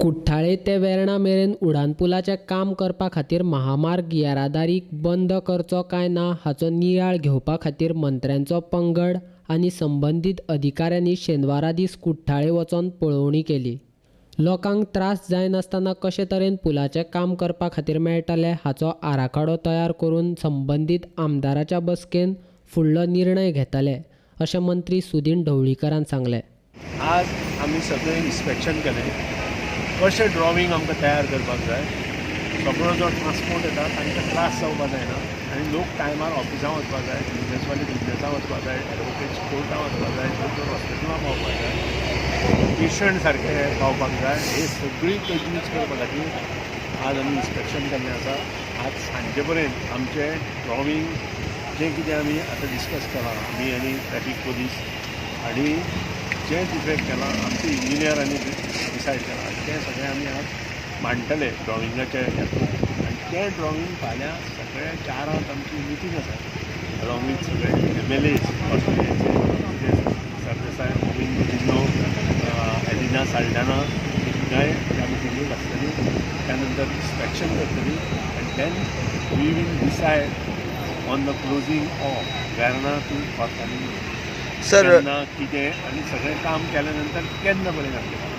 कुठ्ठाळे ते वेर्णा मेरेन उडानपुलाचें काम करपा खातीर महामार्ग येरादारीक बंद करचो काय ना हाचो नियाळ घेवपा खातीर मंत्र्यांचो पंगड आनी संबंदीत अधिकाऱ्यांनी शेनवारा दीस कुठ्ठाळे वचोन पळोवणी केली. लोकांक त्रास जायनासतना कशे तरेन पुलाचें काम करपा खातीर मेळटलें हाचो आराखडो तयार करून संबंदीत आमदाराच्या बसकेन फुडलो निर्णय घेतले अशें मंत्री सुदिन ढवळीकरान सांगलें. आज आमी सगळें इन्स्पेक्शन केलें, कशें ड्रॉविंग आमकां तयार करपाक जाय, सगळो जो ट्रान्सपोर्ट येता तांकां त्रास जावपाक जायना आनी लोक टायमार ऑफिसां वचपाक जाय, बिजनेसवाले बिजनेसां वचपाक जाय, एडवोकेट्स कोर्टां वचपाक जाय, दोतोर हॉस्पिटलां पावपाक जाय, पेशंट सारके पावपाक जाय. हे सगळी तजवीज करपा खातीर आज आमी इन्स्पेक्शन केल्लें आसा. आज सांजे पर्यंत आमचें ड्रॉविंग जें कितें आमी आतां डिस्कस केलां आमी आनी ट्रॅफीक पोलीस आनी जें डिफेक्ट केलां आमचे इंजिनियरांनी डिसायड केलां तें सगळें आमी आज मांडटले ड्रॉविंगाचे हातूंत आनी तें ड्रॉविंग फाल्यां सगळ्या 4 आमची मिटींग आसा अलॉंग वीथ सगळे MLAs कॉन्स्टिट्युएन्सी सरदेसाय, गोविंद गुदिन्हो, एलिना साल्डाना तिगांय त्या मिटिंगेक आसतली. त्या नंतर इन्स्पेक्शन करतली आनी then we will decide on the closing of Verna to Cortalim. Sir केन्ना कितें आनी सगळें काम केल्या नंतर केन्ना पर्यंत आमचें काम.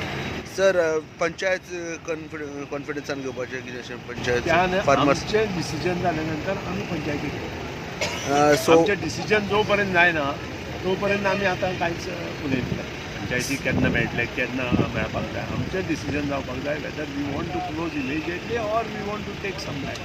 सर पंचायत कॉन्फिडन्सान घेवपाचें कितें अशें पंचायत फार्मर्स आमचें डिसिजन जाल्या नंतर आमी पंचायतीक सो आमचें डिसिजन जो पर्यंत जायना तो पर्यंत आमी आतां कांयच उलयना. पंचायती केन्ना मेळटलें केन्ना मेळपाक जाय आमचें डिसिजन जावपाक जाय whether we want to close immediately or we want to take some time.